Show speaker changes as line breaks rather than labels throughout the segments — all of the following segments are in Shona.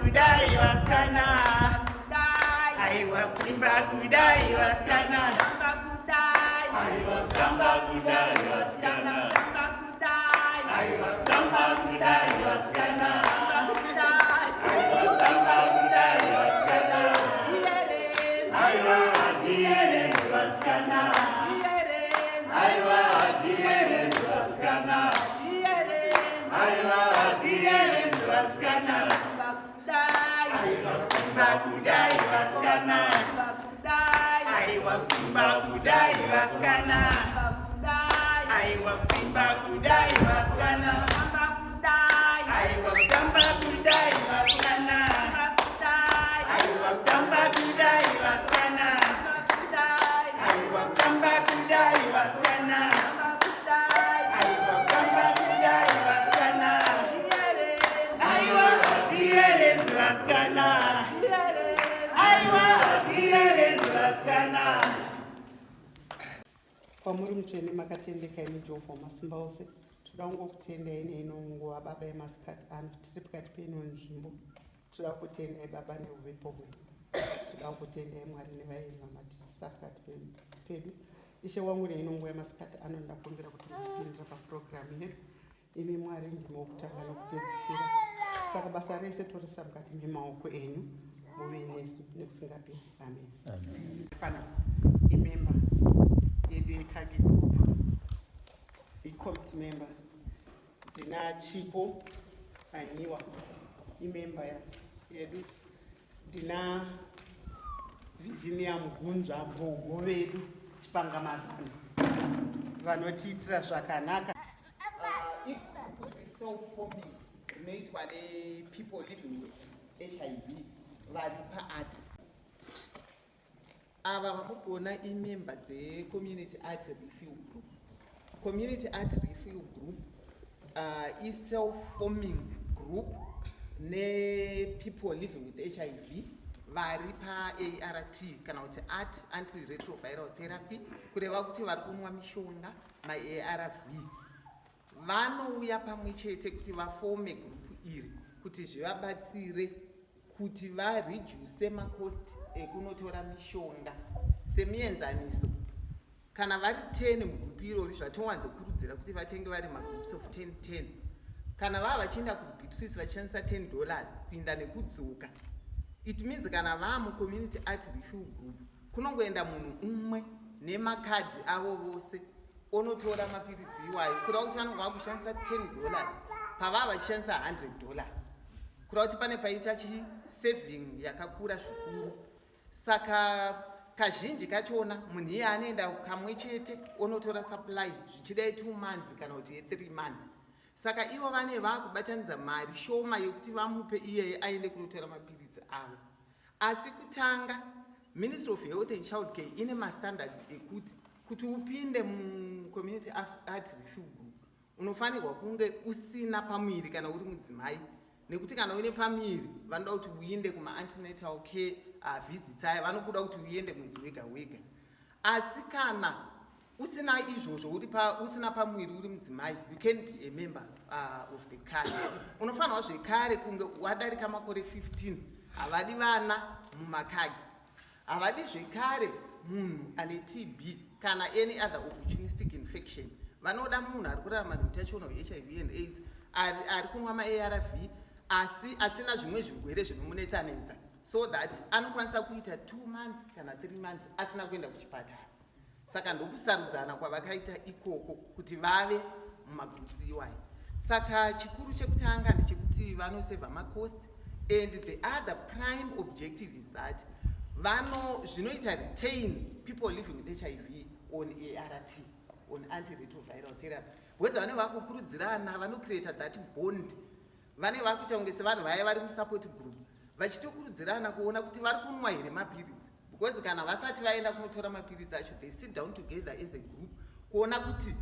kudai vasikana. Aiwa, kusimba kudai vasikana. Aiwa, kutamba kudai vasikana. Aiwa, kutamba kudai vasikana. Aiwa, kutamba kudai vasikana. Aiwa, hatiereri vasikana. Aiwa, hatiereri vasikana. Aiwa, hatiereri vasikana. Aiwa, kusimba kudai vasikana. Aiwa, kusimba kudai vasikana. Aiwa, kusimba kudai vasikana. Aiwa, kutamba kudai vasikana. Aiwa, kutamba kudai vasikana. Aiwa, kutamba kudai vasikana. Aiwa, kutamba kudai vasikana. Aiwa, hatierezi vasikana. Aiwa, hatierezi vasikana.
Kwamuri mutsvene, makatendeka, imi Jehovha wamasimba ose, toda kungokutendai neino nguva, Baba, yemasikati ano tiri pakati peino nzvimbo. Toda kutendai, Baba, neuvepo hwenyu. Toda kutendai, Mwari, nevaeni vamatisa pakati pedu. Ishe wangu, neino nguva yemasikati ano ndakumbira kuti muchipindira papurogiramu yedu. Imi Mwari ndimi wokutanga nokupedzisira, saka basa rese torisa mukati memaoko enyu. Muve nesu nekusingaperi. Amen. Pana imember yedu yeKAGI group, icommittee member. Ndina Chipo Anyiwa, imember yedu. Ndina Virginia Mugunzva, gogo vedu, chipangamazano, vanotiitira zvakanaka.
Igroup self-forming rinoitwa nepeople living with HIV vari paart. Ava vamuri kuona imember dzecommunity art refill group. Community art refill group iself-forming group nepeople living with HIV vari paART, kana kuti art, antiretroviral therapy, kureva kuti vari kunwa mishonga maARV. Vanouya pamwe chete kuti vafome gurupu iri kuti zvivabatsire kuti vareduce macost ekunotora mishonga. Semuenzaniso, kana vari 10 mugurupu irori, zvatowanzokurudzira kuti vatenge vari magroups of 10 10. Kana vava vachienda kuBeatrice vachishandisa $10 kuinda nekudzoka, it means kana vaa mucommunity art refill group, kunongoenda munhu umwe nemakadhi avo vose, onotora mapiritsi iwayo, kureva kuti vanonge vakushandisa $10 pavava vachishandisa $100, kureva kuti pane paita chisaving yakakura zvikuru. Saka kazhinji kachona munhu iye anoenda kamwe chete, onotora supply, zvichidai 2 months kana kuti ye3 months. Saka ivo vane vaakubatanidza mari shoma yekuti vamupe iyeye aende kunotora mapiritsi avo. Asi kutanga, Ministry of Health and Child Care ine mastandards ekuti kuti upinde mucommunity art refill group unofanirwa kunge usina pamuviri kana uri mudzimai, nekuti kana uine pamuviri vanoda kuti uinde kumaantenatal care visits aya, vanokuda kuti uende mwedzi wega wega. Asi kana usina izvozvo, uri usina pamuviri, uri mudzimai, you can be a member of the CAG. Unofanirwa zvekare kunge wadarika makore 15. Havadi vana mumaCAGs. Havadi zvekare munhu ane TB kana any other opportunistic infection. Vanoda munhu ari kurarama neutachiona hweHIV and AIDS, ari kunwa maARV, asi asina zvimwe zvirwere zvinomunetsanetsa, so that anokwanisa kuita 2 months kana 3 months asina kuenda kuchipatara. Saka ndokusarudzana kwavakaita ikoko kuti vave mumagroups iwayo. Saka chikuru chekutanga ndechekuti vanosevha macost, and the other prime objective is that vano zvinoita retain people living with HIV on ART, on antiretroviral therapy, because vanenge vakukurudzirana, vanocreata that bond. Vanenge vakuita kunge sevanhu vaya vari musupport group, vachitokurudzirana kuona kuti vari kunwa here mapiritsi, because kana vasati vaenda kunotora mapiritsi acho, they sit down together as a group kuona kuti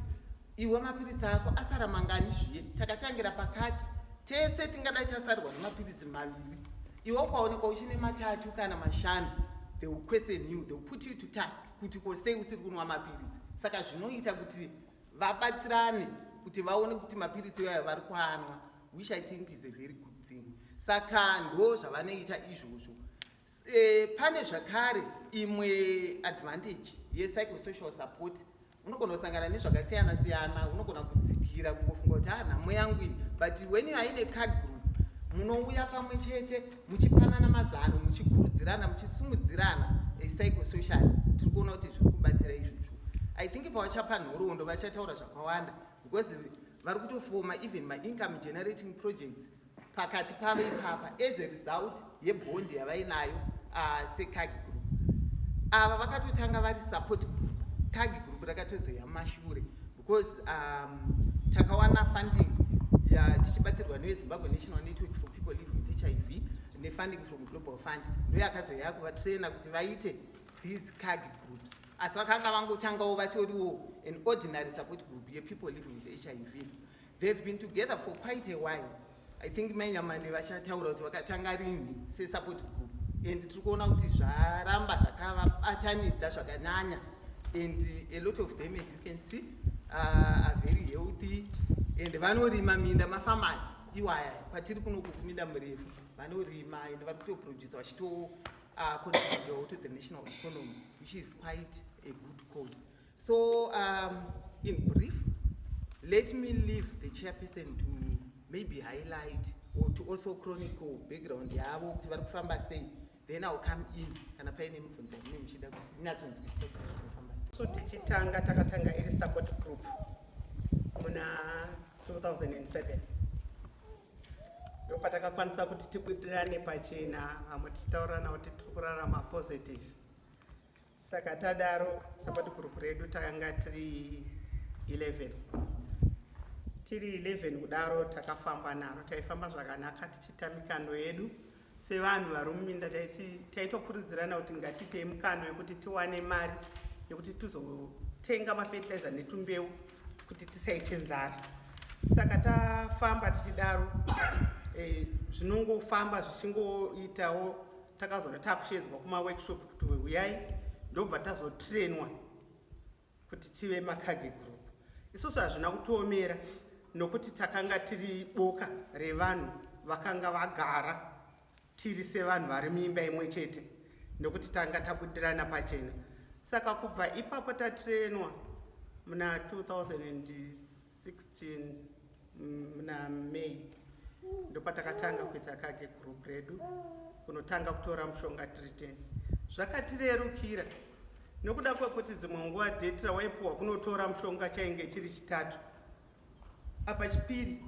iwe mapiritsi ako asara mangani. Zviye takatangira pakati, tese tingadai tasarirwa nemapiritsi maviri, iwe ukaonekwa uchine matatu kana mashanu, they will question you, they will put you to task kuti ko sei usiri kunwa mapiritsi. Saka zvinoita kuti vabatsirane kuti vaone kuti mapiritsi iwayo vari kuanwa, which I think is a very good thing. Saka ndo zvavanoita izvozvo. Pane zvakare imwe advantage yepsychosocial support. Unogona kusangana nezvakasiyana siyana, unogona kudzikira, kungofunga kuti, "Ah, nhamo yangu iyi," but when you are in a CAG group, munouya pamwe chete muchipanana mazano, muchikurudzirana, muchisumudzirana psychosocial. Tiri kuona kuti zviri kubatsira izvozvo. I think pavachapa nhoroondo vachataura zvakawanda, because vari kutofoma even maincome generating projects pakati pavo ipapa as a result yebond yavainayo seCAG group. Ava vakatotanga vari support group. CAG group rakatozoya mumashure because takawana funding tichibatsirwa neveZimbabwe National Network for People Living with HIV nefunding from Global Fund. Ndo yakazoya kuvatraina kuti vaite these CAG groups, asi vakanga vangotangawo vatoriwo an ordinary support group yepeople living with HIV. They've been together for quite a while. I think Mainyamande vachataura kuti vakatanga rini sesupport group, and tiri kuona kuti zvaramba zvakavabatanidza zvakanyanya, and a lot of them, as you can see, are very healthy and vanorima minda, mafarmers iwaya kwatiri kunoku kuminda murefu. Vanorima and vari kutoproduca vachito contribute to the national economy, which is quite a good cause. So in brief, let me leave the chairperson to maybe highlight or to also chronicle background yavo kuti vari kufamba sei. Then I will come in kana paine mibvunzo yamune muchida kuti inyatsonzwisisa kuti zvinofamba sei.
So tichitanga, takatanga iri support group muna 2007. Ndopatakakwanisa kuti tibudirane pachena, vamwe tichitaurirana kuti tiri kurarama positive. Saka tadaro, support group redu takanga tiri 11. Tiri 11 kudaro, takafamba naro, taifamba zvakanaka tichiita mikando yedu sevanhu vari muminda. Taitokurudzirana kuti ngatiitei mukando yekuti tiwane mari yekuti tizotenga mafertilizer netumbeu kuti tisaite nzara. Saka tafamba tichidaro, zvinongofamba zvichingoitawo. Takazoona takushedzwa kumaworkshop kuti uyai, ndobva tazotrainwa kuti tive maCAG group. Isusu hazvina kutiomera nokuti takanga tiri boka revanhu vakanga vagara tiri sevanhu vari muimba imwe chete, nokuti tanga tabudirana pachena. Saka kubva ipapo tatrainwa muna 2016 muna May, ndopatakatanga kuita CAG group redu, kunotanga kutora mushonga tiri 10. Zvakatirerukira nokuda kwekuti dzimwe nguva date rawaipiwa kunotora mushonga chainge chiri Chitatu, apa Chipiri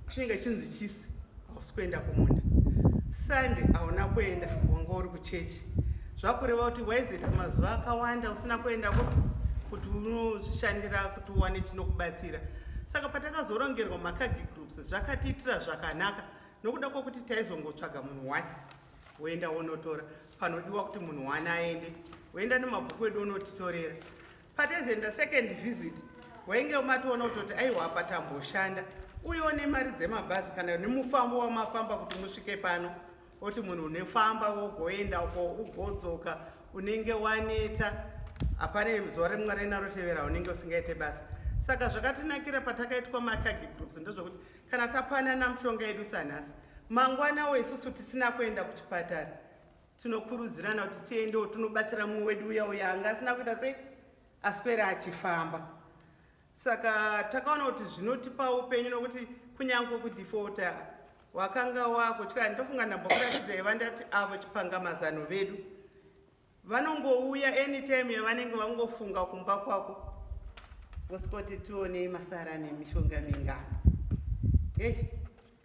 chinenge chinzi chisi hausi kuenda kumunda, Sunday hauna kuenda, wanga uri kuchechi. Zvakureva kuti waizoita mazuva akawanda usina kuendako kuti unozvishandira kuti uwane chinokubatsira. Saka patakazorongerwa maCAG groups, zvakatiitira zvakanaka nokuda kwokuti taizongotsvaga munhu one, woenda wonotora panodiwa kuti munhu one aende, woenda nemabhuku edu onotitorera. Pataizoenda second visit, wainge matoona kutoti aiwa, apa tamboshanda, uyewo nemari dzemabhazi kana nemufambo wamafamba kuti musvike pano, oti munhu unefamba wogoenda uko ugodzoka, unenge waneta. Hapane zuva rimwe renarotevera unenge usingaite basa. Saka zvakatinakira patakaitwa maCAG groups ndezvokuti kana tapanana mushonga yedu sanhasi, mangwanawo isusu tisina kuenda kuchipatara, tinokurudzirana kuti tiendewo tinobatsira mumwe wedu uya uya anga asina kuita sei, aswera achifamba. Saka takaona kuti zvinotipa upenyu, nokuti kunyange kudefaulta wakanga wakutya. Ndofunga ndambokuratidzai vandati avo chipangamazano vedu vanongouya anytime yavanenge vangofunga kumba kwako, vosikoti, "Tionei masara nemishonga mingano." Ei,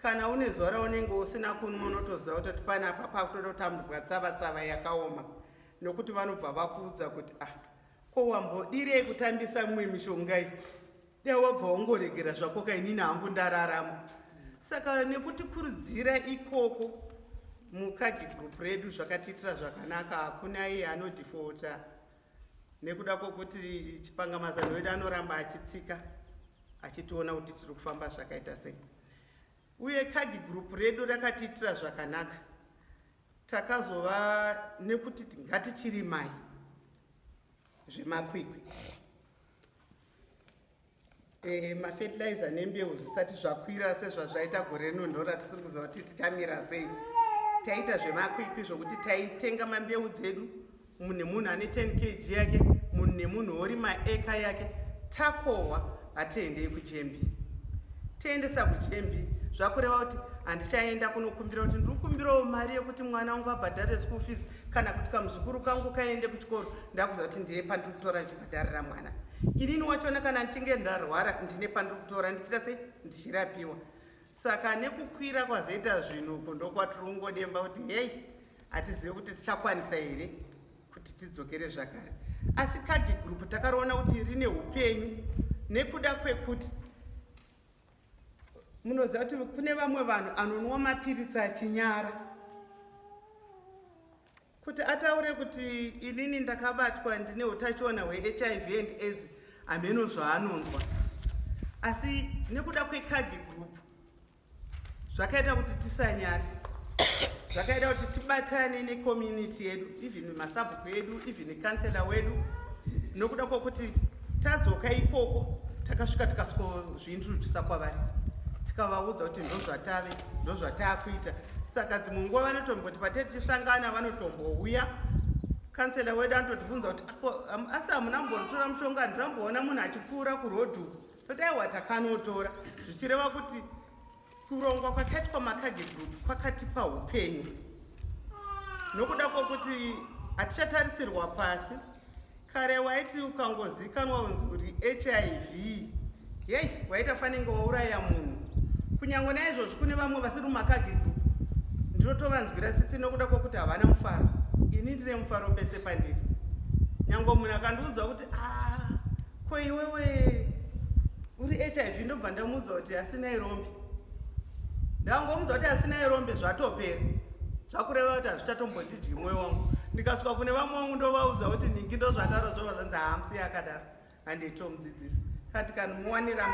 kana une zuva raunenge usina kunwa, unotoziva kutoti panapa pakutoda kutambwa tsava tsava yakaoma, nokuti vanobva vakuudza kuti, "Ah, ko wambodirei kutambisa mumwe mishonga iyi? Dai wabva wangoregera zvako kainini hangu ndararama." Saka nekutikurudzira ikoko muCAG group redu zvakatiitira zvakanaka. Hakuna iye anodefaulta nekuda kwokuti chipangamazano wedu anoramba achitsika achitiona kuti tiri kufamba zvakaita sei. Uye CAG group redu rakatiitira zvakanaka. Takazova nekuti ngatichirimai zvemakwikwi. E, mafertilizer nembeu zvisati zvakwira sezvazvaita gore rino, ndo ratisiri kuziva kuti tichamira sei. Taita zvemakwikwi zvokuti taitenga mambeu dzedu, munhu nemunhu ane 10 kg yake, munhu nemunhu orima eka yake. Takohwa, hatiendei kuGMB, tiendesa kuGMB. Zvakureva kuti handichaenda kunokumbira kuti ndiri kukumbirawo mari yekuti mwana wangu abhadhare school fees kana kuti kamuzukuru kangu kaende kuchikoro. Ndakuziva kuti ndine pandiri kutora ndichibhadharira mwana. Inini wachona kana ndichinge ndarwara, ndine pandiri kutora ndichiita sei, ndichirapiwa. Saka nekukwira kwazoita zvinhu uku, ndokwatiri kungodemba kuti hei, hatizive kuti tichakwanisa here kuti tidzokere zvakare. Asi kagi group takaroona kuti rine upenyu nekuda kwekuti munoziva kuti kune vamwe vanhu anonwa mapiritsi achinyara kuti ataure kuti inini ndakabatwa, ndine utachiona hweHIV and AIDS, hameno zvaanonzwa. Asi nekuda kwekagi group zvakaita kuti tisanyare, zvakaita kuti tibatane necommunity yedu, even masabhuku edu, even kansela wedu, nokuda kwokuti tadzoka ikoko, takasvika tikasvikozviintrodusa kwavari, tikavaudza kuti ndozvatave, ndozvataakuita. Saka dzimwe nguva vanotomboti patee tichisangana, vanotombouya. Kansela wedu anototibvunza kuti, "Asi hamuna mbonotora mushonga? Handiramboona munhu achipfuura kurodhi uku." Toti, "Aiwa, takanotora." Zvichireva kuti kurongwa kwakaitwa makagi group kwakatipa upenyu nokuda kwokuti hatichatarisirwa pasi. Kare waiti ukangozikanwa unzi uri HIV, yei, waita fanenge wauraya munhu. Kunyange naizvozvi kune vamwe vasiri mumakagi group, ndinotovanzwira tsitsi nokuda kwokuti havana mufaro. Ini ndine mufaro pese pandiri. Nyange munhu akandiudza kuti, "Ah, ko iwewe uri HIV?" ndobva ndamuudza kuti asina irombe. Ndangomudza kuti asina irombe, zvatopera. Zvakureva kuti hazvichatombondidyi mwoyo wangu. Ndikasvika kune vamwe vangu, ndovaudza kuti ningi ndozvataro, zvova zvanzi, "Hamusi akadaro, handei tomudzidzisa." Kati kanomuwanira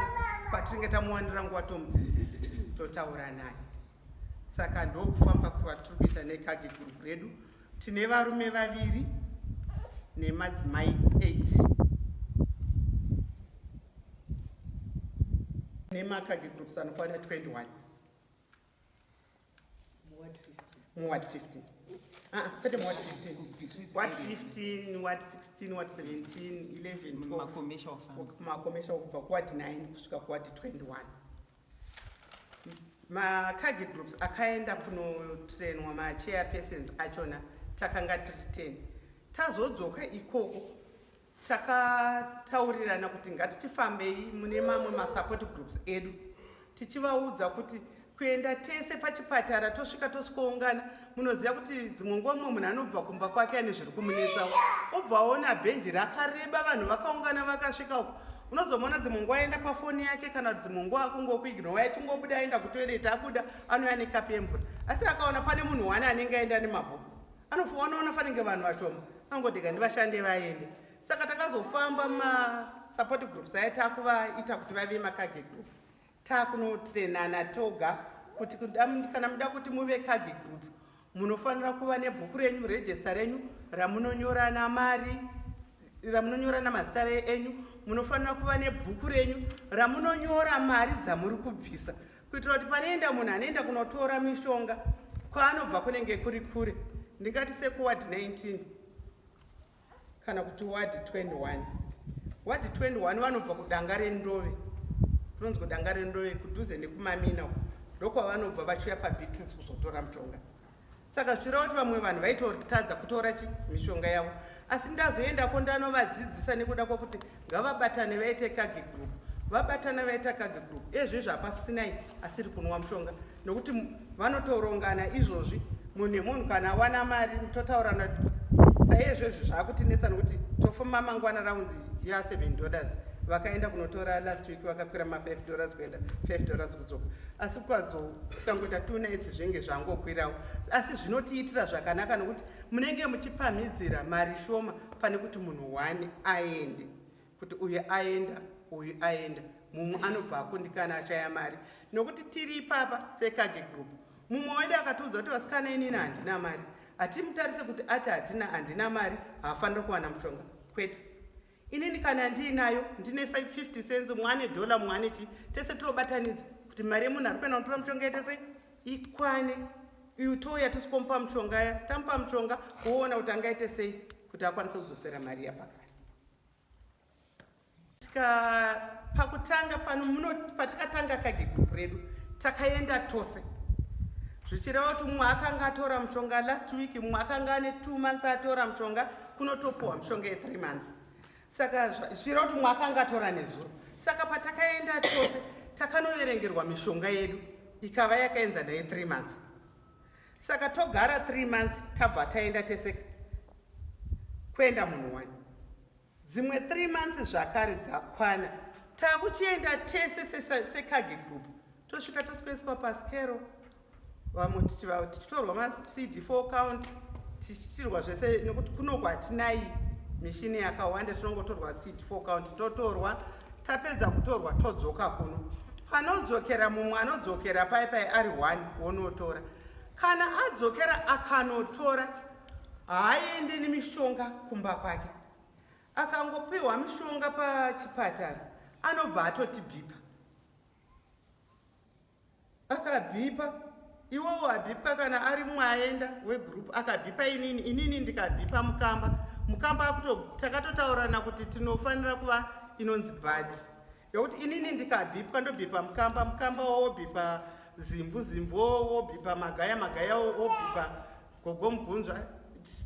patinenge tamuwanira nguva, tomudzidzisa, totaura naye. Saka ndokufamba kwatiri kuita nekagi group redu. Tine varume vaviri nemadzimai 8 nemakagi groups anokwana 21 muward 15. Ah, kwete, muward 15, ward 15, ward 16, ward 17, 11, 12.
Macommercial farms.
Macommercial, kubva kuward 9 kusvika kuward 21. Makagi groups akaenda kunotrainwa, machairpersons achona takanga tiri 10. Tazodzoka ikoko, takataurirana kuti ngatichifambei mune mamwe masupport groups edu, tichivaudza kuti kuenda tese pachipatara, tosvika tosvikoungana. Munoziva kuti dzimwe nguva mumwe munhu anobva kumba kwake ane zviri kumunetsawo, obva aona bhenji rakareba, vanhu vakaungana, vakasvika uko, unozomuona dzimwe nguva aenda pafoni yake, kana kuti dzimwe nguva akungokuignora, achingobuda aenda kutoilet, abuda anouya nekapu yemvura. Asi akaona pane munhu wani anenge aenda nemabhuku, anoona fanenge vanhu vashoma, angoti ngandivashande vaende. Saka takazofamba masupport groups aya, takuvaita kuti vave makagi groups, takunotrainana toga kuti kana muda kuti muve kagi group, munofanira kuva nebhuku renyu, register renyu ramunonyorana mari, ramunonyorana mazita enyu. Munofanira kuva nebhuku renyu ramunonyora mari dzamuri kubvisa, kuitira kuti panoenda munhu anoenda kunotora mishonga kwaanobva kunenge kuri kure, ndingati sekuward 19 kana kuti ward 21. Ward 21 vanobva kudanga rendove, kunonzi kudanga rendove, kudhuze nekumamina uko, ndokwavanobva vachiuya paBeatrice kuzotora mushonga. Saka zvichireva kuti vamwe vanhu vaitotadza kutora chi mishonga yavo. Asi ndazoendako, ndanovadzidzisa nekuda kwekuti ngavabatane vaite kagi group. Vabatana vaita kagi group, ezvezvo hapasinai asiri kunwa mushonga, nokuti vanotorongana izvozvi, munhu nemunhu kana awana mari totaurana kuti saizvezvi zvaakutinetsa nokuti tofuma mangwana raunzi ya$7. Vakaenda kunotora last week, vakakwira ma$5 kuenda, $5 kudzoka. Asi kwazo tikangoita 2 nights, zvinge zvangokwirawo. Asi zvinotiitira zvakanaka nokuti munenge muchipamhidzira mari shoma pane kuti munhu one aende, kuti uyu aenda, uyu aenda, mumwe anobva akundikana, ashaya mari. Nokuti tiri ipapa sekagi group, mumwe wedu akatiudza kuti, "Vasikana, inini handina mari." Hatimutarise kuti ati hatina, handina mari, haafaniri kuwana mushonga, kwete. Inini kana ndiinayo ndine 50 cents, mumwe ane dollar, mumwe ane chii, tese tobatanidza kuti mari yemunhu ari kuenda kunotora mushonga ite sei, ikwane. Iyu touya tisikomupa mushonga ya tamupa mushonga woona kuti angaite sei kuti akwanise kudzosera mari yapakare. Tika pakutanga pano muno patakatanga kage group redu takaenda tose, zvichireva kuti mumwe akanga atora mushonga last week, mumwe akanga ane 2 months atora mushonga, kunotopuhwa mishonga ye3 months. Saka zvichireva kuti mumwe akanga atora nezuro. Saka patakaenda tose takanoverengerwa mishonga yedu ikava yakaenzana ye3 months. Saka togara 3 months, tabva taenda teseka kuenda munhu one. Dzimwe 3 months zvakare dzakwana, takuchienda tese sekage group. Tosvika tosweswa paskero, vamwe tichitorwa maCD4 count, tichitirwa zvese, nekuti kunoku hatinai mishini yakawanda. Tinongotorwa CD4 count, totorwa, tapedza kutorwa todzoka kuno. Panodzokera mumwe anodzokera pai pai ari one wonotora. Kana adzokera akanotora, haaendi nemishonga kumba kwake. Akangopiwa mishonga pachipatara anobva atotibhipa. Akabhipa iwowo abhipwa, kana ari mumwe aenda wegroup akabhipa inini, inini ndikabhipa mukamba, mukamba akuto takatotaurana kuti tinofanira kuva inonzi buddy, yokuti inini ndikabhipwa ndobhipa mukamba, mukamba wobhipa zimvu, zimvu wobhipa magaya, magaya wobhipa gogo mugunzva,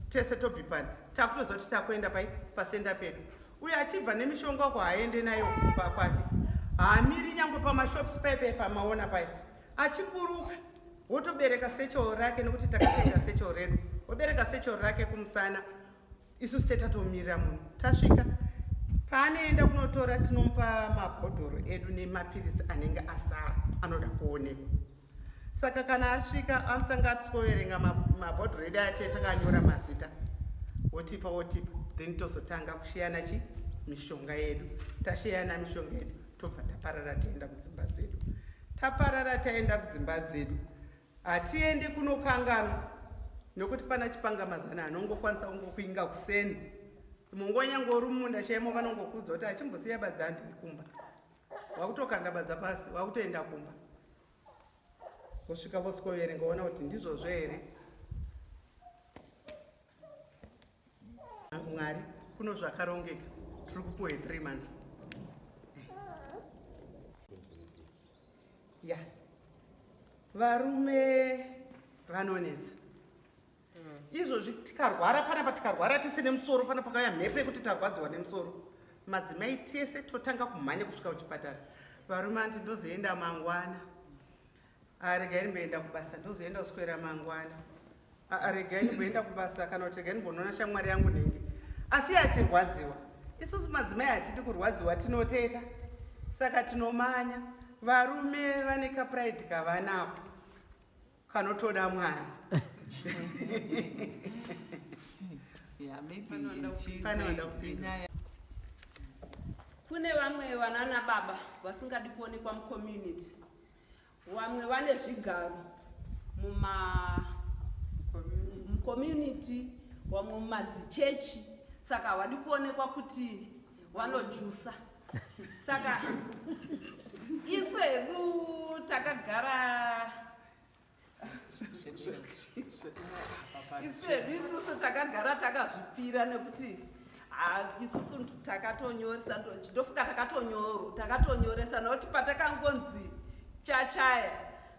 tese tobhipana. Takutoziva kuti takuenda pai pasenda pedu. Uyo achibva nemishonga uko haaende nayo kumba kwake, haamiri nyangwe pamashops paipai pamaona pai. Achiburuka wotobereka satchel rake, nekuti takatenga satchel redu, wobereka satchel rake kumusana. Isusu tetatomira munhu tasvika paanoenda kunotora, tinomupa mabhodhoro edu nemapiritsi anenge asara anoda kuonekwa. Saka kana asvika anotanga atisikoverenga mabhodhoro edu ate takanyora mazita, wotipa wotipa, then tozotanga kushiyana chi mishonga yedu. Tashiyana mishonga yedu, tobva taparara taenda kudzimba dzedu. Taparara taenda kudzimba dzedu, hatiendi kunokanganwa, nokuti pana chipanga mazana anongokwanisa kungokuinga kuseni. Dzimwe nguva nyange uri mumunda chaimo vanongokuudza kuti achimbosiya badza handei kumba, wakutokanda badza pasi, wakutoenda kumba, vosvika vosikoverenga, ona kuti ndizvozvo here. Mwari kuno zvakarongeka, tiri kupuwa 3 months ya. Varume vanonetsa izvozvi. Tikarwara panapa, tikarwara tese nemusoro pana, pakauya mhepo yekuti tarwadziwa nemusoro, madzimai tese totanga kumhanya kusvika kuchipatara. Varume anti ndozoenda mangwana, aregai ndimboenda kubasa, ndozoenda kuswera mangwana, aregai ndimboenda kubasa, kana kuti regai ndimbonoona shamwari yangu nhingi, asi achirwadziwa. Isusu madzimai hatidi kurwadziwa, tinoteta, saka tinomanya. Varume vane kapride kavanako kanotoda Mwari.
Yeah, maybe she
Panoda
said
kupindura.
inyaya.
Kune vamwe vanana baba vasingadi kuonekwa mucommunity. Vamwe vane zvigaro muma mucommunity, vamwe mumadzichechi, saka havadi kuonekwa kuti vanojusa. Saka isu hedu takagara, isu hedu isusu takagara takazvipira, nekuti ha, isusu takatonyoresa, ndofunga takatonyoresa, nokuti patakangonzi chachaya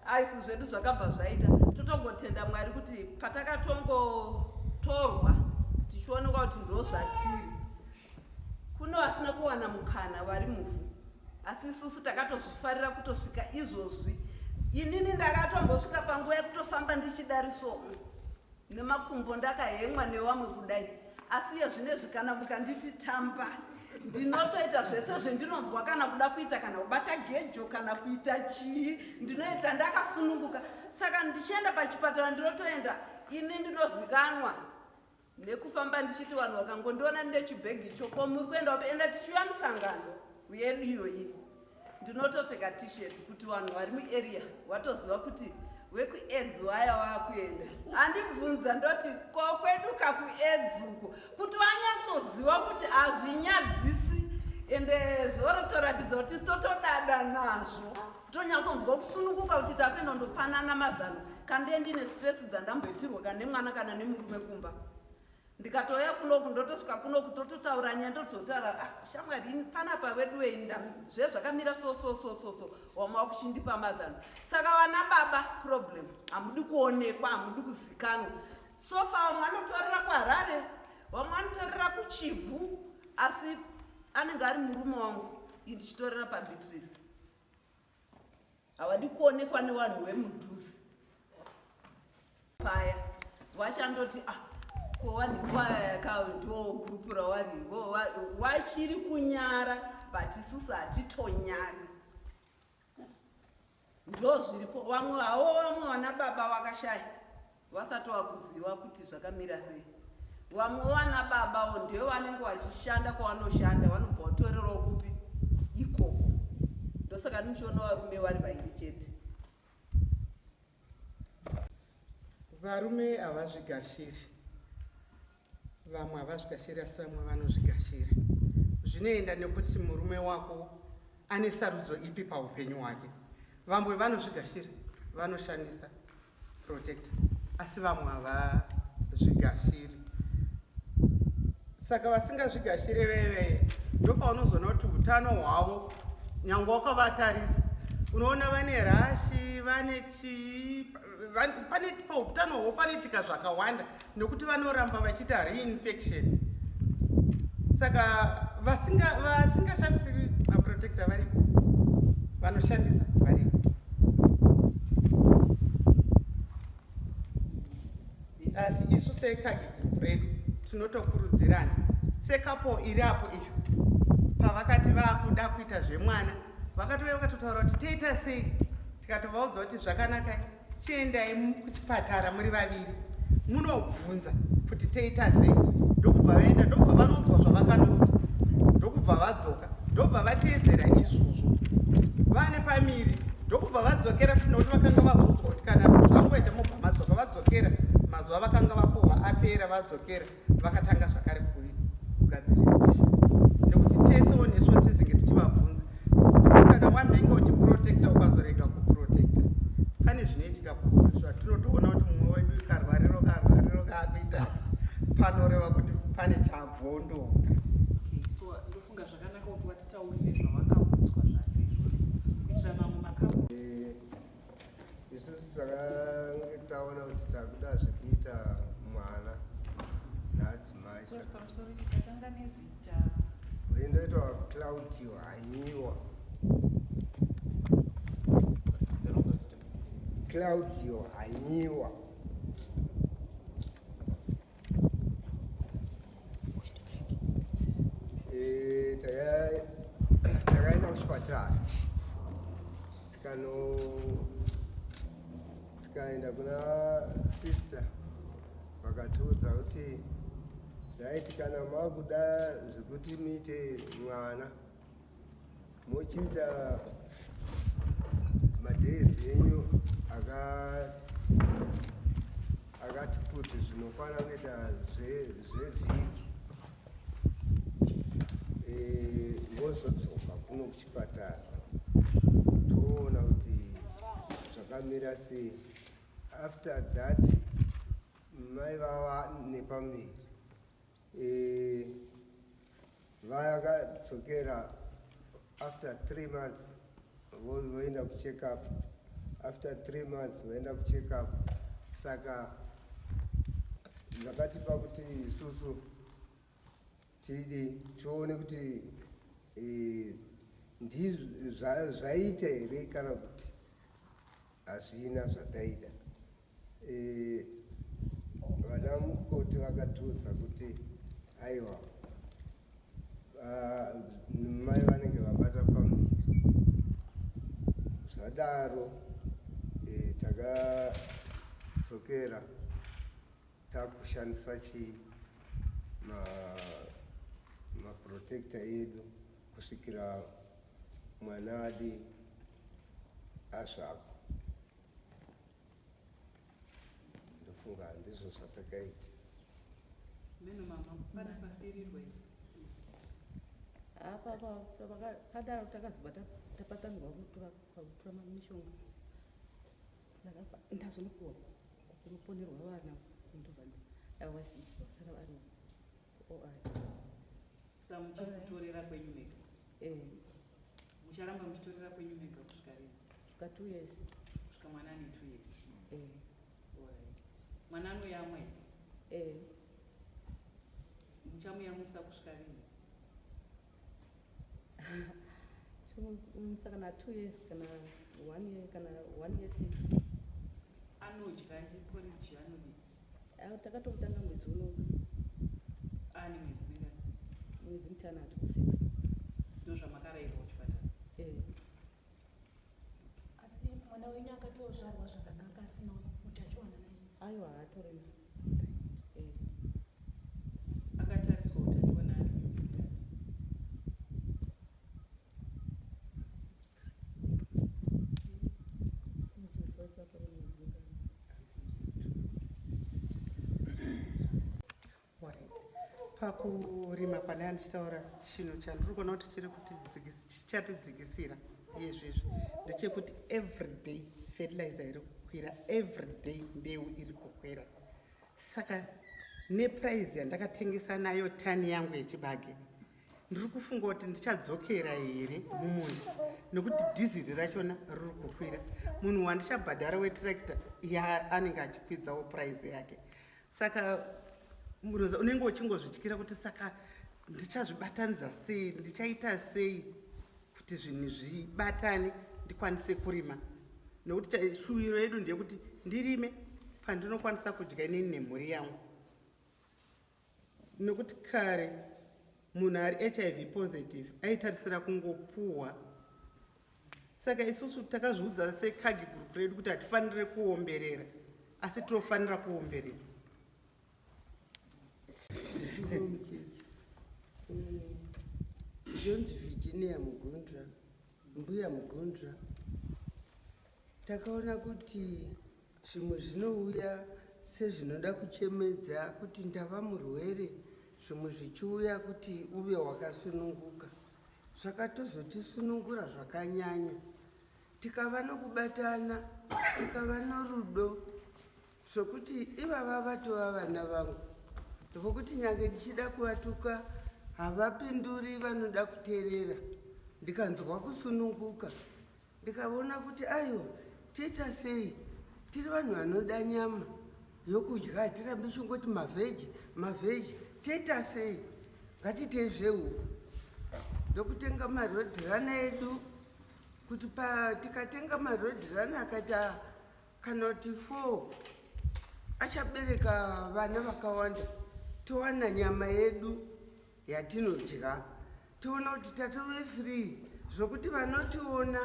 aisu zvedu zvakabva zvaita. Totongotenda Mwari kuti patakatongotorwa tichionekwa kuti ndo zvatiri. Kune vasina kuwana mukana vari muvhu, asi isusu takatozvifarira kutosvika izvozvi. Inini ndakatombosvika panguva yekutofamba ndichidariso nemakumbo ndakahemwa nevamwe kudai, asi iye zvinezvi kana mukanditi tamba ndinotoita zvese zvendinonzwa kana kuda kuita, kana kubata gejo, kana kuita chii, ndinoita ndakasununguka. Saka ndichienda pachipatara ndinotoenda ini ndinozikanwa nekufamba ndichiti vanhu vakangondiona ndechibhegi icho, ko muri kuenda upi? Enda tichiuya musangano yedu iyoyi. Ndinotopfeka T-shirt kuti vanhu vari muarea vatoziva kuti. Wekuaids waya wakuenda andibvunza ndoti ko kwedu kakuaids uko kuti vanyatsoziva kuti hazvinyadzisi ende zvorotoratidza kuti isu totodada nazvo kutonyatsonzwa kusununguka kuti takuenda ndopanana mazano kande ndine stress dzandamboitirwa kana nemwana kana nemurume kumba ndikatouya kunoku ndotosvika kunoku tototaura nyaya ndototaura ah, shamwari ini panapa weduwe inda zve zvakamira so so so so so wamwe wakuchindipa mazano saka vana baba problem hamudi kuonekwa hamudi kuzikanwa sofa vamwe vanotorera kuharare vamwe vanotorera kuchivhu asi anenge ari murume wangu indichitorera pabeatrice havadi kuonekwa nevanhu vemudhuze paya vachandoti ah ko vanhu vayaka ndo gurupu rawari wachiri kunyara but isusu hatitonyari ndo zviripo vamwe havo vamwe vana baba vakashaya vasati vakuziva kuti zvakamira sei vamwe vana babawo ndivo vanenge vachishanda kwavanoshanda vanobva vatorerawo kupi ikoko ndosaka ndichiona varume vari vairi chete
varume havazvigashiri vamwe havazvigashiri asi vamwe vanozvigashira zvinoenda nekuti murume wako ane sarudzo ipi paupenyu hwake vamwe vanozvigashira vanoshandisa protector asi vamwe havazvigashiri saka vasingazvigashire veve ndopaunozoona kuti utano hwavo nyange wakavatarisa unoona vane rashi vane chii pane pautano hwavo panoitika zvakawanda nekuti vanoramba vachiita reinfection saka vasingashandisi maprotector variko vanoshandisa variko asi isu sekagi group redu tinotokurudzirana sekapo iri apo iyo pavakati vakuda kuita zvemwana vakatouya vakatotaura kuti toita sei tikatovaudza kuti zvakanaka chiendai kuchipatara muri vaviri munobvunza kuti toita sei ndokubva vaenda ndokubva vanoudzwa zvavakanoudzwa ndokubva vadzoka ndobva vateedzera izvozvo vane pamiri ndokubva vadzokera futi nokuti vakanga vazoudzwa kuti kana zvangoita mobva madzoka vadzokera mazuva vakanga vapuhwa apera vadzokera vakatanga zvakare kugadzirisa nekuti tesewo nesuwo tizinge tichivabvunza nekuti kana wambenge uchiprotecta ukazorega kuprotecta pane zvinoitika pauri zvatinotoona kuti mumwe wedu karwariro karwariro kaakuita panoreva kuti pane chabvondoka
so ndofunga zvakanaka kuti watitaurire zvawakaudzwa zvacho izvozvo kuitira mamwe makapu
eh, isusu takange taona kuti takuda zvekuita mwana naadzimai
tatanga nezita
ndoitwa Claudio Hanyiwa Claudio Hanyiwa eh, takaenda kuchipatara tikano tikaenda kuna sister vakatiudza kuti zvaiti kana makuda zvekuti muite mwana mochiita madays enyu akati kuti zvinokwana kuita zvevhiki eh, mozodzoka kuno kuchipatara toona kuti zvakamira sei after that mai vava nepamuviri eh, vakadzokera after 3 months voenda kucheck up after 3 months voenda kucheck up saka zvakatipa kuti isusu tidi tione kuti eh, zvaita here kana kuti hazvina zvataida eh, vana mukoti vakatiudza kuti aiwa mai vanenge vabata pamuviri zvadaro e, takadzokera takushandisa chii maprotector ma edu kusvikira mwana adi azvakwa. Ndofunga handizvo zvatakaita.
Meno mama, pane pasirirwa here?
Apa padaro takazobva tapatsanurwa kutora pakutora mishonga. Ndakabva ndazonopuwa kunoponerwa vana ndobva vasara vari OI.
Sa muchikutorera kwenyu mega?
Eh.
Mucharamba muchitorera kwenyu mega kusvika rini?
Kusvika 2 years.
Kusvika mwana ane 2 years.
Eh.
Alright. Mwana anoyamwa here?
Eh.
Muchamuyamwisa kusvika rini?
Chomuyamwisa kana 2 years kana 1 year kana 1 year 6.
Anodya porridge anodii?
Ah, takatotanga mwedzi uno.
Ane mwedzi mingani?
Mwedzi mitanhatu, 6.
Ndozvamakarayirwa kuchipatara?
Eh.
Asi mwana wenyu akatozvarwa zvakanaka asina utachiwana naye?
Aiwa, haatorina. Eh.
Akatariswa utachiona ane mwedzi mingani?
Alright. Pakurima kwandaa ndichitaura, chinhu chandiri kuona kuti chiri chichatidzikisira iyezvezvi ndechekuti everyday fertilizer iri kukwira, everyday mbeu iri kukwira. Saka neprice yandakatengesa nayo tani yangu yechibage, ndiri kufunga kuti ndichadzokera here mumunda, nekuti dhiziri rachona riri kukwira. Munhu wandichabhadhara wetirakita iye anenge achikwidzawo price yake. Saka unenge uchingozvityira kuti saka ndichazvibatanidza sei, ndichaita sei kuti zvinhu zvibatane ndikwanise kurima, nekuti shuviro yedu ndeyekuti ndirime pandinokwanisa kudya inini nemhuri yangu. Nekuti kare munhu ari HIV positive aitarisira kungopuhwa. Saka isusu takazviudza sekagi group redu kuti hatifaniri kuomberera, asi tinofanira kuomberera.
Mucheche, ndonzi Virginia Mugundra, Mbuya Mugundra. Takaona kuti zvimwe zvinouya sezvinoda kuchemedza kuti ndava murwere, zvimwe zvichiuya kuti uve wakasununguka. Zvakatozotisunungura zvakanyanya, tikava nokubatana, tikava norudo, zvokuti ivava vatova vana vangu, zvokuti nyange ndichida kuvatuka havapinduri, vanoda kuteerera. Ndikanzwa kusununguka, ndikaona kuti aiwa, toita sei? Tiri vanhu vanoda nyama yokudya, hatirambi chingoti mavheji mavheji. Toita sei? Ngatitei zvehuku. Ndokutenga maroadrunner edu, kuti tikatenga maroadrunner akaita kana kuti 4, achabereka vana vakawanda, towana nyama yedu yatinodya. Toona kuti tatove free, zvokuti vanotiona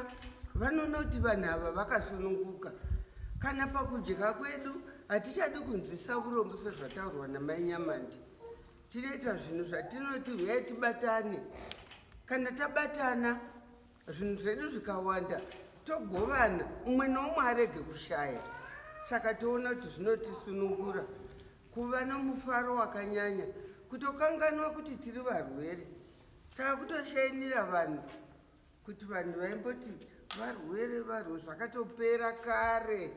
vanoona kuti vanhu ava vakasununguka. Kana pakudya kwedu hatichadi kunzwisa urombo, sezvataurwa namai Nyamandi. Tinoita zvinhu zvatinoti huyai tibatane. Kana tabatana, zvinhu zvedu zvikawanda, togovana, umwe neumwe arege kushaya. Saka toona kuti zvinotisunungura kuva nomufaro wakanyanya, kutokanganwa kuti tiri varwere. Taakutoshainira vanhu kuti vanhu vaimboti varwere varwere, zvakatopera kare.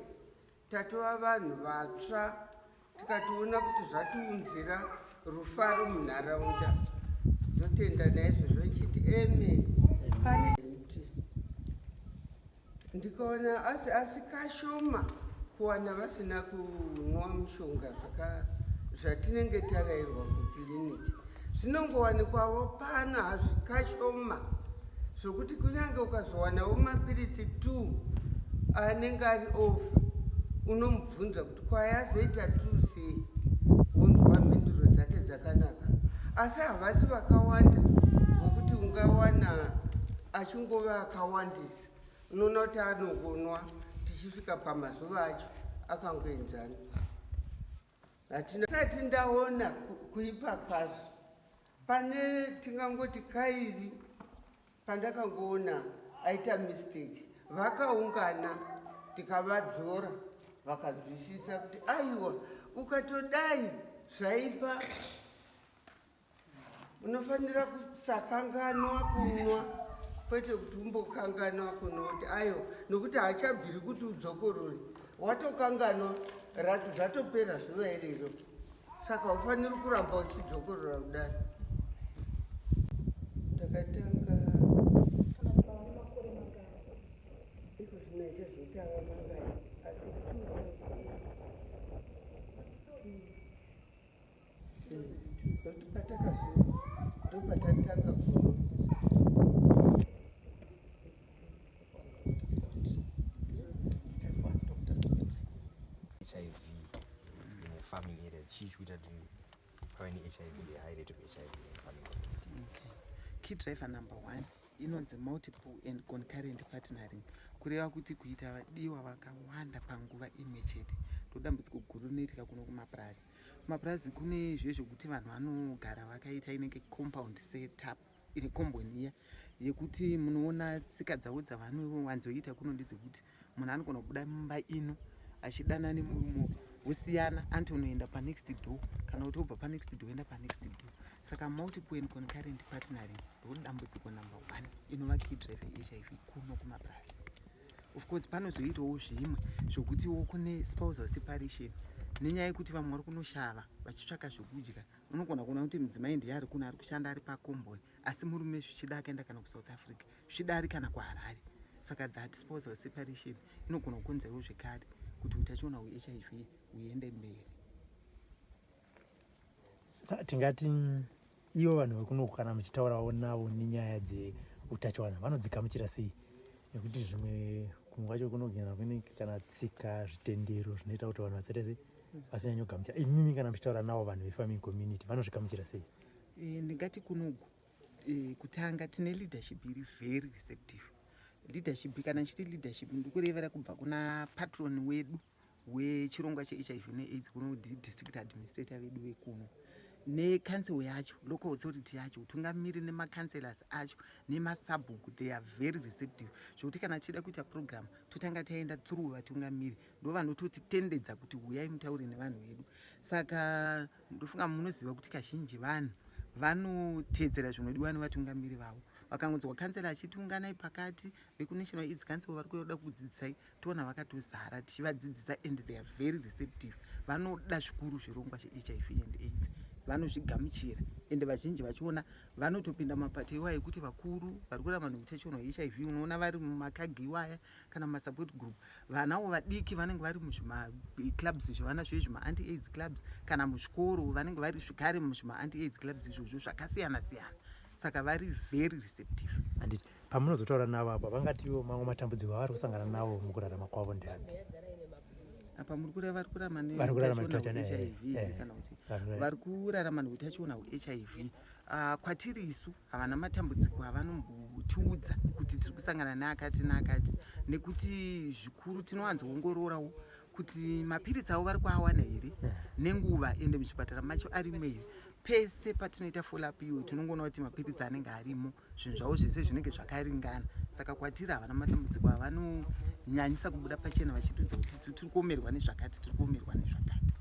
Tatova vanhu vatsva, tikatoona kuti zvatiunzira rufaro munharaunda. Totenda naizvozvo ichiti amen. Iti ndikaona asi kashoma kuwana vasina kunwa mushonga zvatinenge tarayirwa kukiriniki. Zvinongowanikwawo pano hazvikashoma, zvokuti kunyange ukazowanawo mapiritsi 2 anenge ari ofa, unomubvunza kuti kwayazoita 2 sei, wonzwa mhinduro dzake dzakanaka. Asi havasi vakawanda vokuti ungawana achingova akawandisa. Unoona kuti anongonwa tichisvika pamazuva acho akangoenzana. Hatina sati ndaona kuipa kwazvo. Pane tingangoti kairi pandakangoona aita mistake, vakaungana tikavadzora. Vakanzwisisa kuti aiwa, ukatodai zvaipa, unofanira kusakanganwa kunwa, kwete kuti umbokanganwa kunwa, kuti aiwa, nokuti haachabviri kuti udzokorore, watokanganwa, zvatopera zuva irero, saka ufaniri kuramba uchidzokorora kudai. Ndakatanga iko zvino ichazoti ava mangani, asi 2000 nokuti patakazo ndopatatanga kunwa.
HIV in a farming area, chii chikuita kuti pave neHIV, a high rate of HIV in farming community?
Okay. Key driver number one inonzi multiple and concurrent partnering, kureva kuti kuita vadiwa vakawanda panguva imwe chete. Ndodambudziko guru rinoitika kuno kumapurazi. Kumapurazi kune zviye zvokuti vanhu vanogara vakaita inenge compound setup ine komboni iya yekuti munoona tsika dzavo dzavanowanzoita kuno ndedzekuti munhu anogona kubuda mumba ino achidana nemurume, wosiyana, anotonoenda panext door, kana kuti wobva panext door oenda panext door. Saka multiple and concurrent partnering ndo dambudziko number one inova key driver yeHIV kuno kumapurasi. Of course panozoitawo zvimwe zvokutiwo kune spousal separation, nenyaya yekuti vamwe vari kunoshava vachitsvaka zvokudya. Unogona kuona kuti mudzimai ndiye ari kuno, ari kushanda ari pakomboni, asi murume zvichida akaenda kana kuSouth Africa, zvichida ari kana kuHarare. Saka that spousal separation inogona kukonzerawo zvekare kuti utachiona hweHIV huende mberi.
Tingati ivo vanhu vekunoku, kana muchitaurawo navo nenyaya dzeutachiwana, vanodzigamuchira sei? Nekuti zvimwe kumwe kwacho kunogona kune kana tsika, zvitendero zvinoita kuti vanhu vasaite sei, vasinyanyogamuchira. Imimi kana muchitaura navo vanhu vefarming community, vanozvigamuchira sei?
Ndingati kunoku kutanga tine leadership iri very receptive leadership. Kana nchiti leadership, ndikurevera kubva kuna patron wedu wechirongwa cheHIV neAIDS kuno, district administrator vedu vekuno, necouncil yacho, local authority yacho, utungamiri nemacouncillors acho nemasabhuku. They are very receptive, zvokuti kana tichida kuita program totanga taenda through vatungamiri, ndo vanototitendedza kuti huyai mutaure nevanhu vedu. Saka ndofunga munoziva kuti kazhinji vanhu vanoteedzera zvinodiwa nevatungamiri vavo. Vakangonzwa kansela achiti unganai pakati, vekuNational AIDS Council vari kuda kudzidzisai, toona vakatozara tichivadzidzisa, and they are very receptive. Vanoda zvikuru zvirongwa zveHIV and AIDS, vanozvigamuchira, ende vazhinji vachiona vanotopinda mapato iwaya ekuti vakuru vari kurarama neutachiona hweHIV. Unoona vari mumakagi iwaya kana mumasupport group. Vanawo vadiki vanenge vari muzvimaclubs zvevana zvezvi, maanti AIDS clubs, kana muzvikoro vanenge vari zvekare muzvimaanti AIDS clubs izvozvo zvakasiyana siyana. Saka vari very receptive.
Handiti pamunozotaura navo apa, vangatiwo mamwe matambudziko avari kusangana nawo mukurarama kwavo ndeapi?
Apa muri kureva vari kurarama
Vari kurarama
neutachiona
neutachiona,
hweHIV here, kana kuti vari kurarama neutachiona hweHIV? Kwatiri isu havana matambudziko avanombotiudza kuti tiri kusangana neakati neakati, nekuti zvikuru tinowanzoongororawo kuti mapiritsi avo vari kuawana here nenguva, ende muzvipatara macho arimo here. Pese patinoita follow up iyoyo, tinongoona kuti mapiritsi anenge arimo, zvinhu zvavo zvese zvinenge zvakaringana. Saka kwatiri havana matambudziko avanonyanyisa kubuda pachena vachitiudza kuti isu tiri kuomerwa nezvakati, tiri kuomerwa nezvakati.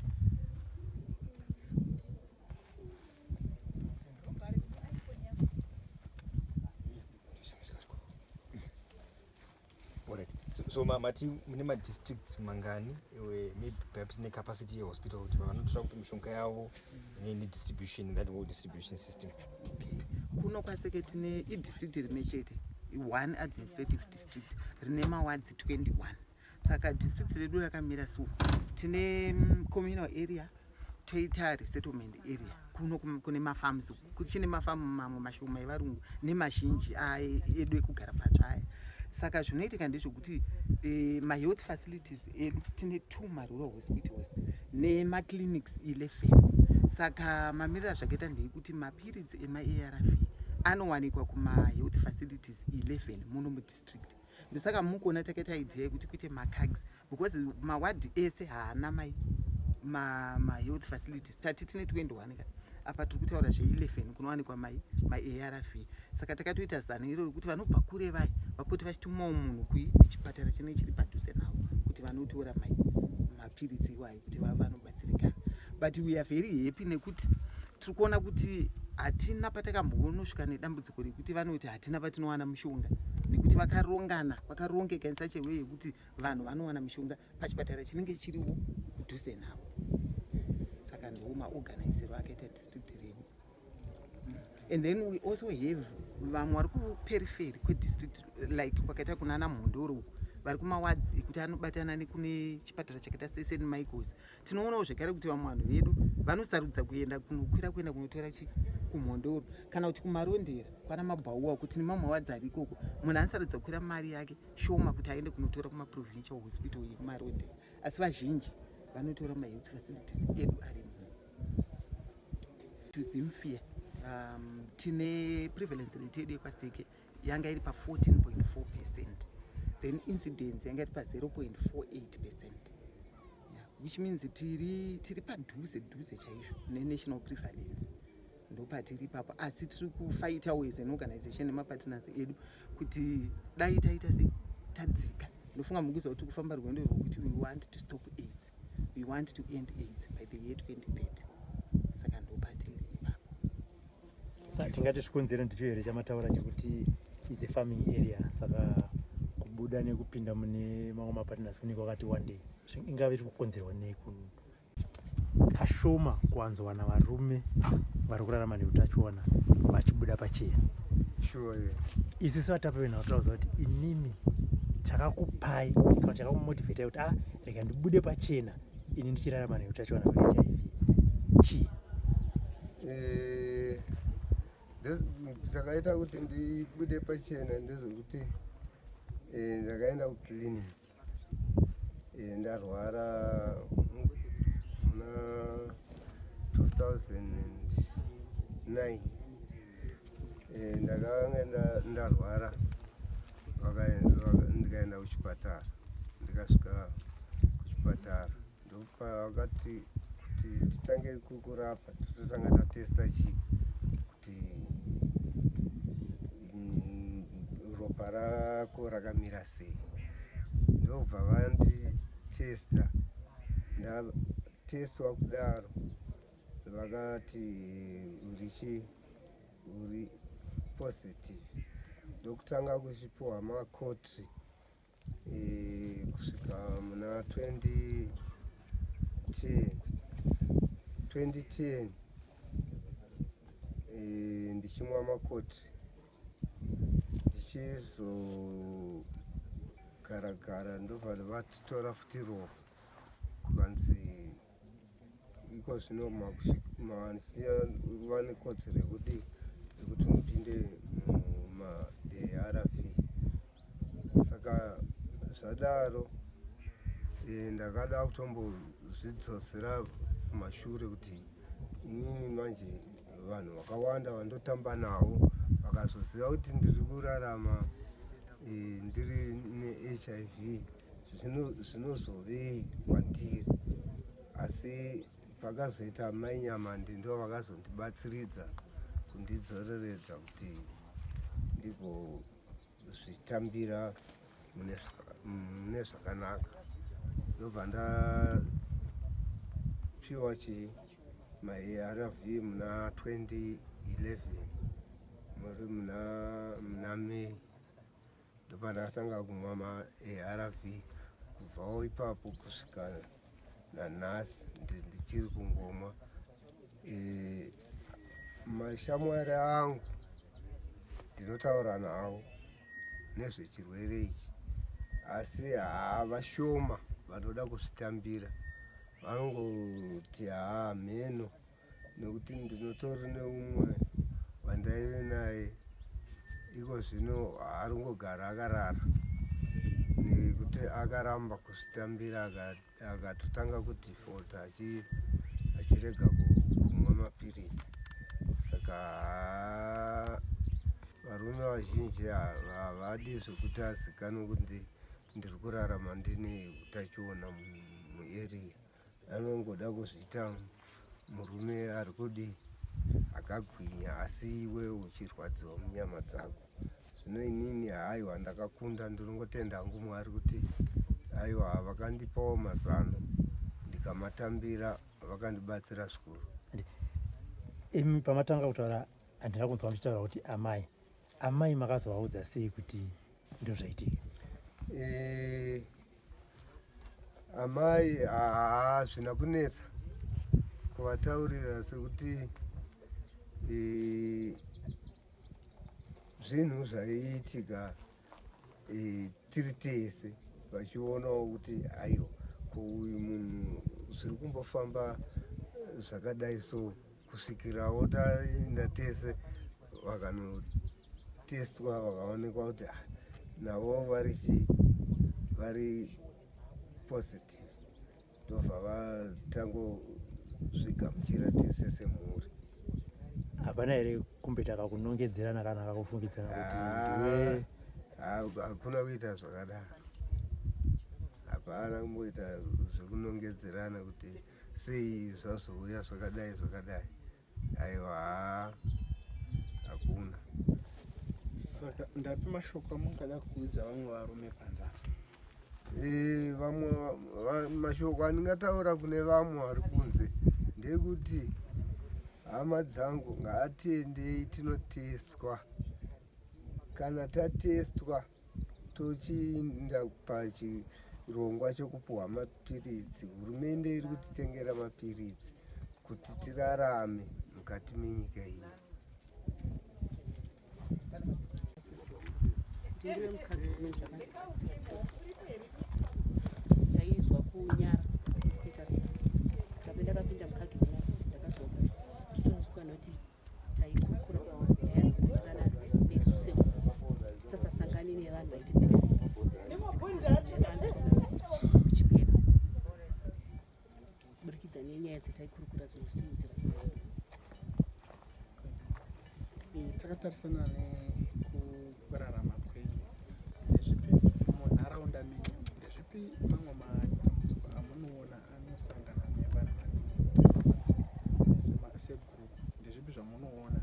Alright. So mati mune madistricts mangani, maybe perhaps necapacity yehospital kuti vanotora kupi mishonga yavo, nedistribution, that whole distribution system?
Okay. Kuno kwaSeke tine idistrict rimwe chete, one administrative district rine mawards 21. Saka district redu rakamira so: tine communal area, toita resettlement area kuno kune mafarms, kuchine mafamu mamwe mashoma evarungu nemazhinji edu ekugara patsva aya. Saka zvinoitika ndezvekuti mahealth facilities edu, tine two marural hospitals nemaclinics 11. Saka mamiriro azvakaita ndeyekuti mapiritsi emaARV anowanikwa kumahealth facilities 11 muno mudistrict. Ndosaka mukuona takaita idea yekuti kuite macags, because mawadhi ese haana mai mahealth facilities. Tati tine 21 ka, apa tiri kutaura zve11 kunowanikwa mai maARV. Saka takatoita zano iro rekuti vanobva kure vai vapote vachitumawo munhu kui kuchipatara chinenge chiri padhuze navo kuti vanotora mai. mapiritsi iwayo kuti vava vanobatsirikana. But we are very happy nekuti tiri kuona kuti hatina patakambonosvika nedambudziko rekuti vanoti hatina patinowana mushonga, nekuti vakarongana, vakarongeka in such a way yekuti vanhu vanowana mishonga pachipatara chinenge chiriwo kudhuze navo. Saka ndo maorganizero akaita district redu. And then we also have vamwe vari kuperiphery kwedistrict, like kwakaita kunana Mhondoro uku, vari kumawards ekuti anobatana nekune chipatara chakaita seSt Michaels. Tinoonawo zvekare kuti vamwe vanhu vedu vanosarudza kuenda kunokwira kuenda kunotora chi kuMhondoro kana kuti kuMarondera kwana Mabhauwa, kuti nemamwe mawards ari ikoko munhu anosarudza kukwira mari yake shoma kuti aende kunotora kumaprovincial hospital yekuMarondera, asi vazhinji vanotora mahealth facilities edu ari muno. To Zimfia, tine prevalence rate yedu yekwaSeke yanga iri pa14.4%, then incidence yanga iri pa0.48%, yeah, which means tiri padhuze dhuze chaizvo nenational prevalence, ndopatiri ipapo. Asi tiri kufightawo as an organization nemapartners edu kuti dai taita sei tadzika. Ndofunga mukuziva kuti kufamba rwendo rwekuti we want to stop AIDS, we want to end AIDS by the year 2030, saka ndopatiri ipapo.
Saka tingati zvikonzero ndicho here chamataura chekuti is a farming area, saka kubuda nekupinda mune mamwe mapartners kunenge kwakati one day, ingave iri kukonzerwa nei kashoma kuwanzowana varume vari kurarama neutachiona vachibuda pachena?
Sure, yeah.
Isu sevatapi venhau tinoziva kuti imimi chakakupai kana chakakumotivatai kuti, ah, rega ndibude pachena ini ndichirarama neutachiona hweHIV, chii?
Chakaita kuti ndibude pachena ndezvekuti ndakaenda kuclinic, ndarwara muna 2009. Ndakanga ndarwara, ndikaenda kuchipatara. Ndikasvika kuchipatara, ndopavakati kuti titange kukurapa tototanga tatesta chii, kuti ropa rako rakamira sei. Ndobva vanditesta. Ndatestwa kudaro, vakati uri uri positive. Ndokutanga kuchipiwa maCOTRI kusvika muna 2010. 2010 ndichimwa maCOTRI, ndichizogara gara, ndobva vatitora futi ropa, kukanzi iko zvino vane kodzero yekuti mupinde mumaARV. Saka zvadaro, ndakada kutombozvidzosera kumashure kuti inini manje vanhu vakawanda vandotamba navo vakazoziva kuti ndiri kurarama ndiri neHIV, zvinozovei kwandiri? Asi pakazoita Mai Nyamandi, ndo vakazondibatsiridza kundidzoreredza kuti ndigozvitambira mune zvakanaka. Ndobva ndapiwa chi maARV muna 2011, muri muna May, ndopa ndakatanga kumwa maARV. Kubvawo ipapo kusvika nanhasi ndichiri kungomwa. Mashamwari angu ndinotaura navo nezvechirwere ichi, asi havashoma vanoda kuzvitambira. Vanongoti haa, mheno, nekuti ndinotori neumwe wandaive naye, iko zvino ari kungogara akarara nekuti akaramba kuzvitambira, akatotanga kudefaulta achirega kumwa mapiritsi. Saka haa, varume vazhinji havadi zvekuti azikanwe kuti ndiri kurarama ndine utachiona muarea. Anongoda kuzviita murume ari kudi akagwinya, asi iwe uchirwadziwa munyama dzako. Zvino inini, haiwa, ndakakunda. Ndinongotenda hangu Mwari kuti aiwa, vakandipawo mazano. Ndikamatambira, vakandibatsira zvikuru.
Imi pamatanga kutaura handina kunzwa muchitaura kuti amai. Amai makazovaudza sei kuti ndozvaitika?
Eh, amai hazvina kunetsa kuvataurira sekuti eh, zvinhu zvaiitika e, tiri tese vachionawo kuti aiwa ko uyu munhu zviri kumbofamba zvakadai so kusvikirawo taenda tese vakanotestwa vakaonekwa kuti ah, navo vari chi vari positive ndobva vatangozvigamuchira tese semhuri.
Hapana here kumboita kakunongedzerana kana kakufungidzana kuti ndiwe?
Hakuna kuita zvakadaro, hapana kumboita zvekunongedzerana kuti sei zvazouya zvakadai zvakadai. Aiwa, haa hakuna.
Saka ndapi mashoko amungada kuudza vamwe varume panze apa?
Eh, vamwe mashoko andingataura kune vamwe vari kunze ndekuti hama dzangu ngaatendei tinotestwa. Kana tatestwa tochiinda pachirongwa chekupuhwa mapiritsi. Hurumende iri kutitengera mapiritsi kuti tirarame mukati menyika ino.
Ndiwe mukadzi uno zvakandibatsira because ndainzwa kunyara status yangu saka pendakapinda mukagi muno ndakazwa kusununguka noti taikurukura nyaya dzinoenderana nesu tisasasangane nevanhu vaitidzikisira kuchipera kuburikidza nenyaya dzataikurukura dzinosimudzira
Takatarisana nekurarama kwenyu, ndezvipi munharaunda menyu, ndezvipi mamwe matambudziko amunoona anosangana nevanhu vane segroup? Ndezvipi zvamunoona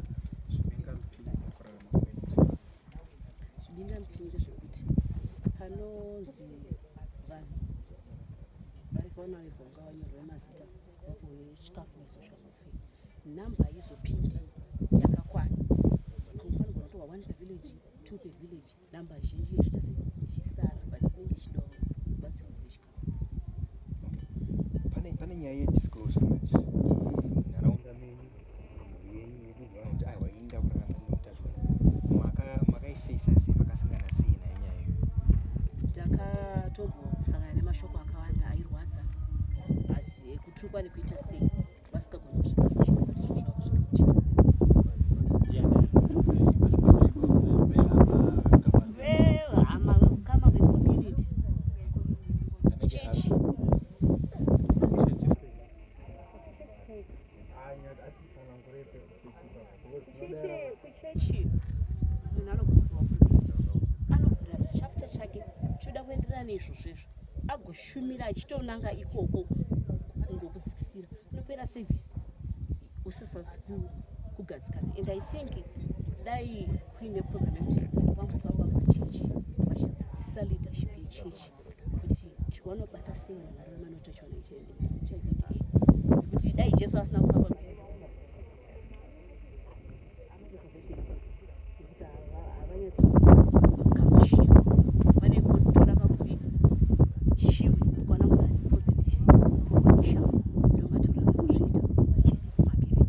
zvibingamupinyi mukurarama kwenyu?
Zvibingamupinyi ndezvekuti panonzi vanhu vari vulnerable ngavanyorwe mazita vapuwe chikafu nesocial welfare, number haizopindi yakakwana. Pamwe panogona kutorwa one per village, two per village, number zhinji yechiita se ichisara, but inenge ichidawo rubatsiro rwechikafu.
Pane, pane nyaya yedisclosure manje munharaunda menyu, mhuri yenyu yekuziva kuti aiwa ini ndakurarama neutachiona, makaifeisa sei, makasangana sei nayo nyaya iyoyo?
Takatombosangana nemashoko akawanda airwadza ekutukwa nekuita sei, vasikagoni kuzvigamuchira, but izvo zvava kuzvigamuchira. Vehama, vekukama, vecommunity, chechi. Kuchechi munhu anogona kuva pulpit, anovhura chapter chake choda kuenderana neizvozvo izvo, agoshumira achitonanga ikoko kungokudzikisira, unopera service usisazi kugadzikana. And I think dai kuine program yekuti vambofamba machechi vachidzidzisa leadership yechechi kuti vanobata sei vanhu vararama neutachiona HIV and AIDS, nekuti dai Jesu asina kufamba nekuti havanyatsi kugamuchira, vane kutora pakuti chiwi ukaona munhu ari positive isha, ndo matora vanozviita vachiri kumakereke.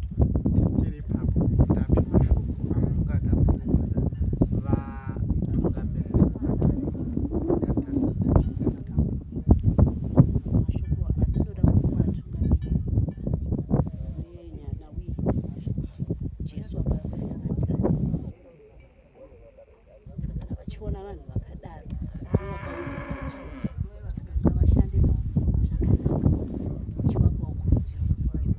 Tichiri ipapo, ndapi mashoko amungada kuudza vatungamiriri vemakereke ndakatarisa nezvekutaura?
Mashoko andinoda kuudza vatungamiriri nenyanawi ndezvekuti Jesu akafira vatadzi, saka kana vachiona vanhu vakadaro ndovakaumbwa naJesu, saka ngavashande navo zvakanaka vachivapawo kurudziro yekurarama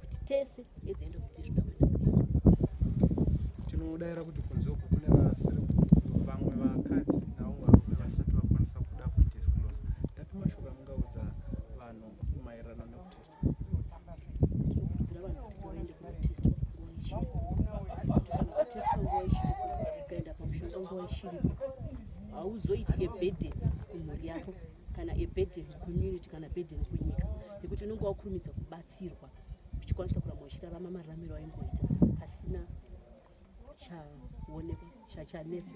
kuti tese at the end of the day zvinoda kuenda kudenga.
Tinodayira kuti kunze uku kune vasiri vamwe vakadzi navamwe varume vasati vakwanisa kuda kudisclose. Ndapi mashoko amungaudza vanhu maererano nekutestwa?
Tinokurudzira vanhu kuti ngavaende kunotestwa nguva ichiripo, kuti kana ukatestwa nguva ichiripo, ukaenda pamushonga nguva ichiripo, hauzoiti a burden kumhuri yako kana a burden. burden kucommunity kana burden kunyika, nekuti unenge wakurumidza kubatsirwa, uchikwanisa kuramba uchirarama mararamiro aingoita pasina chaonekwa chanetsa.